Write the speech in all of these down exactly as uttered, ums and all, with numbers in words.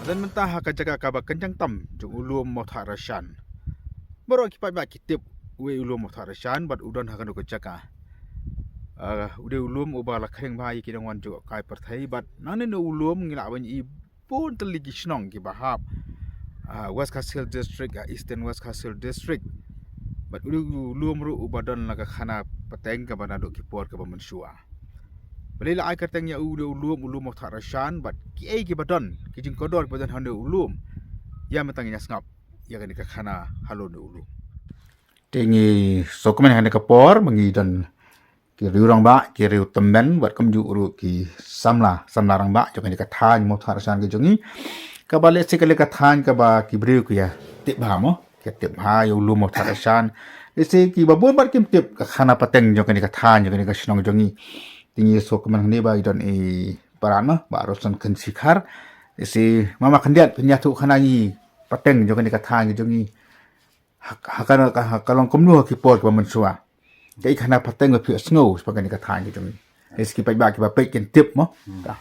Don mynta ha ka jaka kaba kynjang tam jong u lum Mawthadraishan. Baroh ki paidbah ki tip uwei u lum Mawthadraishan bad u don ha kano ka jaka. Ah, u dei u lum uba la khring bha ïa ki nongwan jong ka pyrthei bad nangne u lum ngi lah ban i bun tylli ki shnong kiba hap, ah, West Khasi Hills District, ah, Eastern West Khasi Hills District. Bad u dei u lum ruh uba don la ka khana pateng kaba naduh ki por kaba mynshuwa. Balei la ai kyrteng ïa u dei u lum, u lum Mawthadraishan bad kiei kiba don, ki jingkordor kiba don ha u dei u lum. Ïa mynta ngin ïa sngap ïa kane ka khana halor u dei u lum. Te ngi sngewkmen ha kane ka por ba ngi don ki riew rangbah, ki riew tymmen bad kumjuh ruh ki samla, samla rangbah jong kane ka thaiñ Mawthadraishan ka jong ngi. Kaba lehse ka leh ka thaiñ kaba ki briew ki ïa tip bha mo, ki ïa tip bha ïa u lum Mawthadraishan. Lehse kiba bun bad kim tip ka khana pateng jong kane ka thaiñ, jong kane ka shnong jong ngi. Te ngi sngewkmen hangne ba i don i para mo, Bah Rosen Khynshikhar. Lehse mama khyndiat phin ïathuh khana ngi pateng jong kane ka thaiñ jong ngi. Ha, ha ka, ha ka long kumno ha ki por kiba mynshuwa. Kaei ka khana pateng ba phi sngew shaphang kane ka thaiñ ka jong ngi. Lehse ki paidbah kiba peit kin tip mo. Hmm. Ta.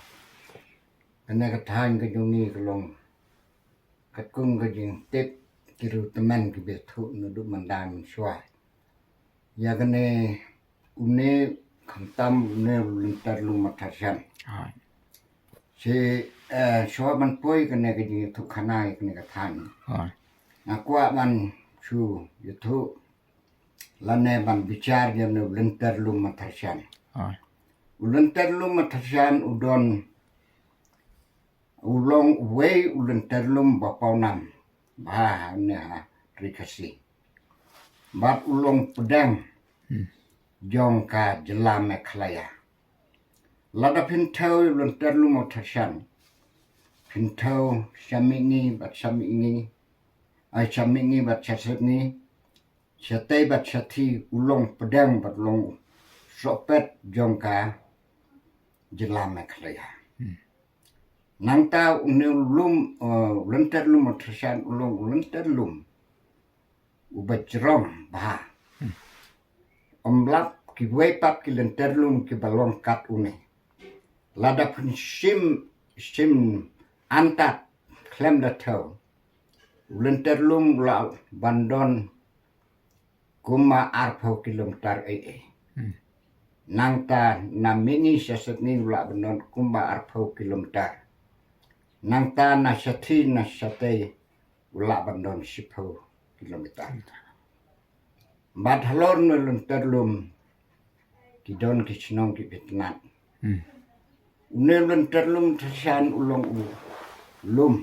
Kane ka thaiñ ka jong ngi ka long katkum ka jingtip ki riew tymmen kiba ïathuh naduh mynta mynshuwa. Ïa kane une khamtam une u lynter lum Mawthadraishan. Hai. Shi, eh, shuwa ban poi kane ka jingïathuh khana ïa kane ka thaiñ. Hai. Nga kwah ban shu ïathuh lane ban bichar ïa une u lynter lum Mawthadraishan. Hai. U lynter lum Mawthadraishan u don u long uwei u lynter lum ba pawnam bha hangne ha Ri Khasi. Bad u long pdeng Hmm. jong ka jylla Meghalaya. Lada phin thew u lynter lum Mawthadraishan, phin thew sha mihngi bad sha mihngi, ai sha mihngi bad sha sepngi, shatei bad shathie u long pdeng bad long sohpet jong ka jylla Meghalaya. Hmm. Nangta une u lum, eh, u lynter lum Mawthadraishan u long u lynter lum uba jrong bha. Hmm. Ym lap kiwei pat ki lynter lum kiba long kat une. Lada phin shim, shim antad khlem da thew, u lynter lum u lah ban don kumba arphew kilometer ei ei. Hmm. Nangta na mihngi sha sepngi u lah ban don kumba arphew kilometer. Nangta na shathie na shatei u lah ban don shiphew kilometer. Bad halor une u lynter lum ki don ki shnong kiba itynnad. Hmm. Une u lynter lum Mawthadraishan u long u lum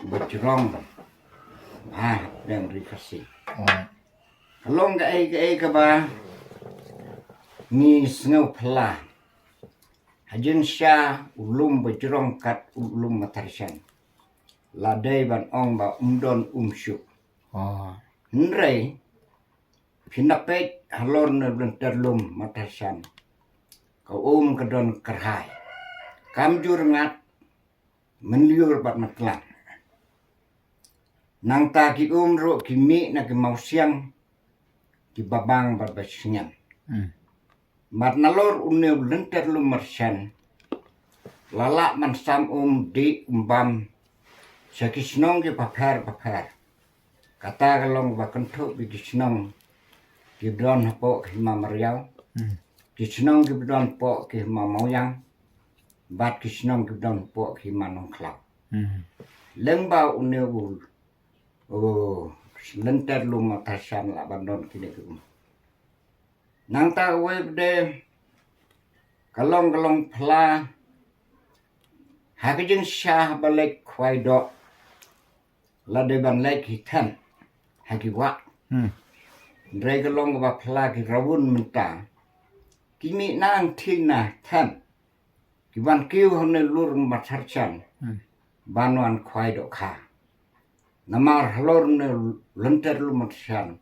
uba jrong bha ha pdeng Ri Khasi. Oh. Ka long kaei kaei kaba ngi sngewphylla. Ha jingshisha u lum ba jrong kat u lum Mawthadraishan, la dei ban ong ba um don um shuh. Oh. Hynrei phin da peit halor une u lynter lum Mawthadraishan, ka um ka don kyrhai, kam ju rngat, mynlur bad myntlang. Nangta ki um ruh ki mih na ki mawsiang kiba bang bad ba sngem. Hmm. Bad nalor une u lynter lum Mawthadraishan, la lah ban sam um dih um bam sha ki shnong kiba pher ba pher. Kata ka long ba kynthup ïa ki shnong kiba don hapoh ka hima Mawriaw, Hmm. ki shnong kiba don hapoh ka hima Mawiang, bad ki shnong kiba don hapoh ka hima Nongkhlaw. Hmm. Lyngba une u, u lynter lum Mawthadraishan lah ban don kine ki um. Nangta uwei pat de ka long, ka long phylla ha ka jingshisha ba leit khwai doh, la dei ban leit hi them ha ki wah. Hmm. Hynrei ka long kaba phylla ki rawun mynta ki mih nang thing na them. Ki wan kiew hangne lum Mawthadraishan Hmm. ban wan khwai dohkha. Namar halor une u lynter lum Mawthadraishan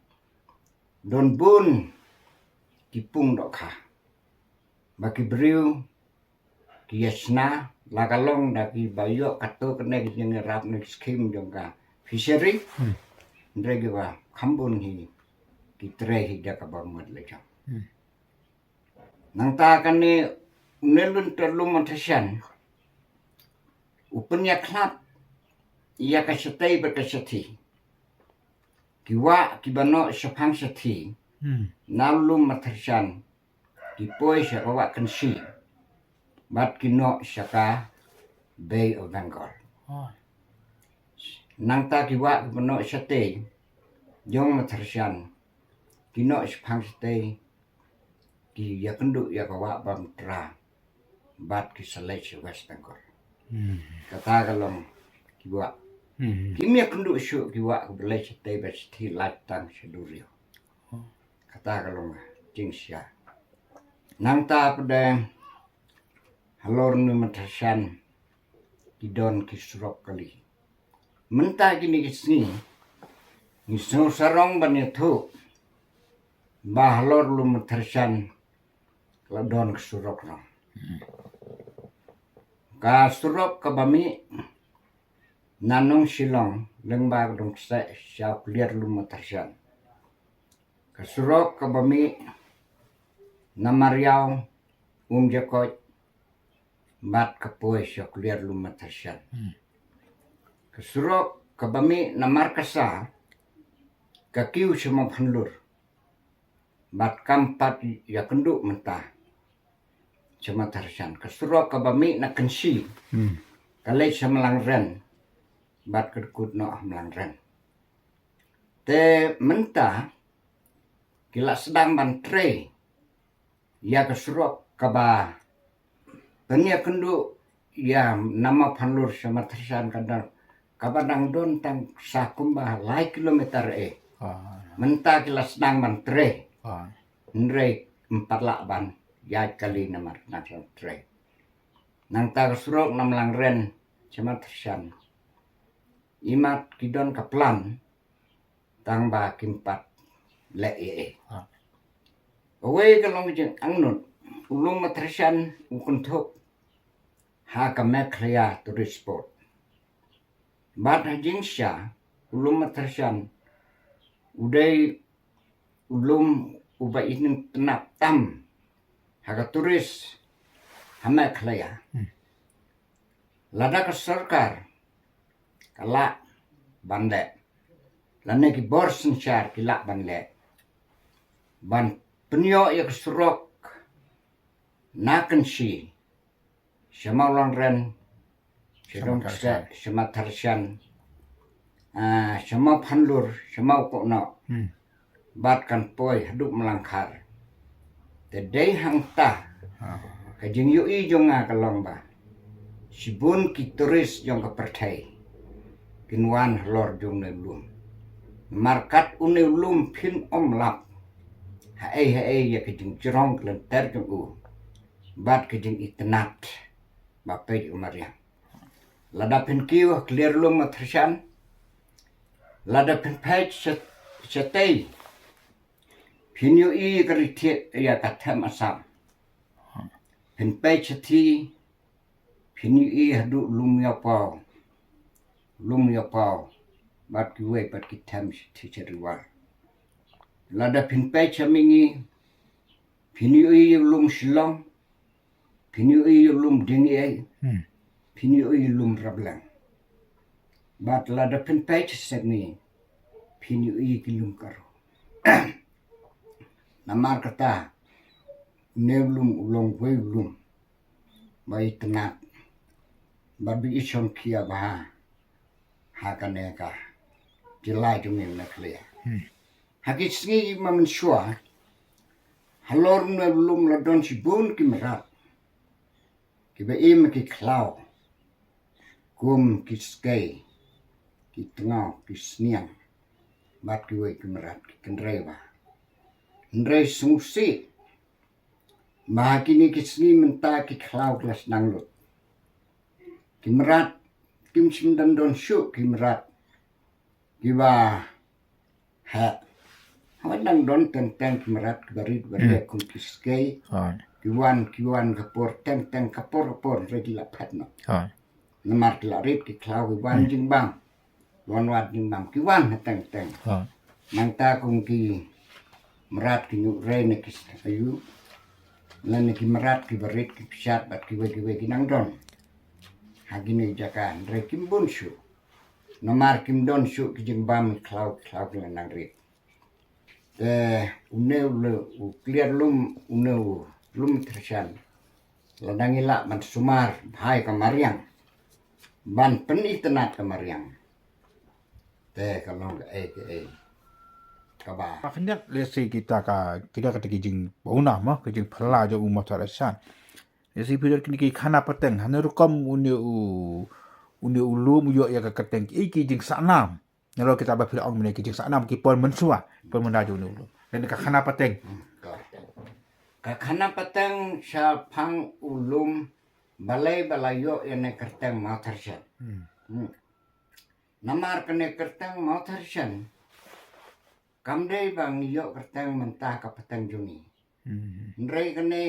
don bun ki pung dohkha ba ki briew ki ïa shna, la ka long da kiba ïoh katto katne ki jingïarap na ki skhim jong ka fishery. Hmm. Hynrei kiba kham bun hi ki trei hi da kaba mut la jong. Hmm. Nangta kane une u lynter lum Mawthadraishan U pynïakhlad ïa ka shatei bad ka shathi. Ki wah kiba noh shaphang shathi, hmm, na u lum Matharshan, ki poi sha ka Wah Kynshi bad ki noh sha ka Bay of Bengal. Oh. Nangta ki wah kiba noh shatei jong Matharshan, ki noh shaphang shatei, ki ïakynduh ïa ka wah Bamtra bad ki sa leit sha West Bengal. Hmm. Kata ka long ki wah. Hmm. Kim ïakynduh shuh ki wah kiba leit shatei bad shathi, lait tang sha duriaw. Oh. Kata ka long ka jingshisha. Nangta pat de halor u lum Matharshan ki don ki surok kali. Mynta kine ki sngi ngi sngewsarong ban ïathuh ba halor u lum Matharshan la don ka surok rong. Ka surok kaba mih na Nongshillong lyngba ka Dongkseh sha u kliar lum Matharshan. Ka surok kaba mih na Mariaw, Umjakoit bad ka poi sha u kliar lum Matharshan. Hmm. Ka surok kaba mih na Markasa ka kiew sha Mawphanlur bad kam pat ïakynduh mynta sha Matharshan. Ka surok kaba mih na Kynshi, hmm, ka leit sha Mlangren bad ka dkut noh ha Mlangren. Te mynta ki la sdang ban trei ïa ka surok kaba pynïakynduh ïa na Mawphanlur sha Matharshan, ka dang, kaba dang don tang sa kumba lai kilometer eh. Ah. Mynta ki la sdang ban trei. Ah. Hynrei ym pat lah ban ïaid kali namar nang sdang trei. Nangta ka surok na Mlangren sha Matharshan, imat ki don ka plan, tang ba kim pat leh ei ei. Ah. Kawei ka long ka jingangnud, u lum Matharshan u kynthup ha ka Meghalaya Tourist Board. Bad ha jingshisha u lum Matharshan u dei u lum uba itynnad tam ha ka tourist ha Meghalaya. Hmm. Lada ka sorkar ka lah ban leh, lane ki bor synshar ki lah ban leh, ban pynïoh ïa ka surok na Kynshi sha Mawlangren, sha Dongkseh, sha Matharshan, ah, sha Mawphanlur, sha Mawknoh. Hmm. Bad kan poi haduh Mlangkhar. Te dei hangta, ah, ka jingïohi jong nga ka long ba shibun ki tourist jong ka pyrthei kin wan halor jong une u lum. Namar kat une u lum phin ym lap haei haei ïa ka jingjrong ka lynter jong u bad ka jingitynnad ba peit u mariang. Lada phin kiew ha kliar lum Matharshan, lada phin peit sha, shatei, phin ïohi ka ri thied ïa ka them Assam. Phin peit shathi, phin ïohi haduh lum Ïawpaw, lum Ïawpaw bad kiwei pat ki them shathi sha Ri War. Lada phin peit sha mihngi, phin ïohi ïa u lum Shillong, phin ïohi ïa u lum Dingïei, hmm, phin ïohi ïa u lum Rableng. Bad lada phin peit sha sepngi, phin ïohi ïa ki lum Garo. Namar kata, une u lum u long uwei u lum ba itynnad, ba dei i shongkhia bha ha kane ka jylla jong ngi Meghalaya. Hmm. Ha ki sngi ba mynshuwa, halor une u lum la don shibun ki mrad kiba im ha ki khlaw, kum ki skei, ki tngaw, ki sniang bad kiwei ki mrad, ki kynrei bha. Hynrei sngewsih ba ha kine ki sngi mynta ki khlaw ki la sdang lut. Ki mrad kim shym dang don shuh ki mrad kiba heh. Haba dang don teng teng ki mrad kiba rit ba rieh, hmm, kum ki skei. Hooid. Ki wan, ki wan ka por teng teng, ka por ka por, hynrei ki la phet noh. Hooid. Namar ki la rit ki khlaw, ki wan, hmm, jingbam. Wan wad jingbam, ki wan ha teng teng. Hooid. Nangta kum ki mrad ki Hynñiewtrei ne ki Ayu, lane ki mrad kiba rit, ki Pyrshah bad kiwei kiwei ki nang don. ha kine ki jaka, hynrei kim bun shuh. Namar kim don shuh ki jingbam khlaw khlaw ki la nang rit. Te une u le u kliar lum, une u lum Tharshan. La dang ïa lah ban sumar bha ïa ka mariang, ban pynitynnad ka mariang. Te ka long kaei kaei kaba. Ba khyndiat lehse kita ka, kita kata ki jingpynbna mo, ki jingpynlah jong u Mawtharshan. Lehse phi don kine ki khana pateng, hane rukom une u, une u lum u ïoh ïa ka kyrteng, kiei ki jingsahnam. Nalor kita ba phi la ong mynne ki jingsahnam, ki por mynshuwa, por mynda jong une u lum. Lane ka khana pateng. Hmm, ka, ka khana pateng shaphang u lum balei ba la ïoh ïa ne kyrteng Mawtharshan. Hmm. Hmm. Namar kane kyrteng Mawtharshan kam dei ba ngi ïoh kyrteng mynta ka pateng jong ngi. Hmm. Hynrei kane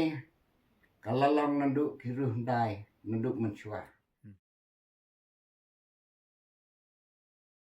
ka la long naduh ki ruh dai, naduh mynshuwa.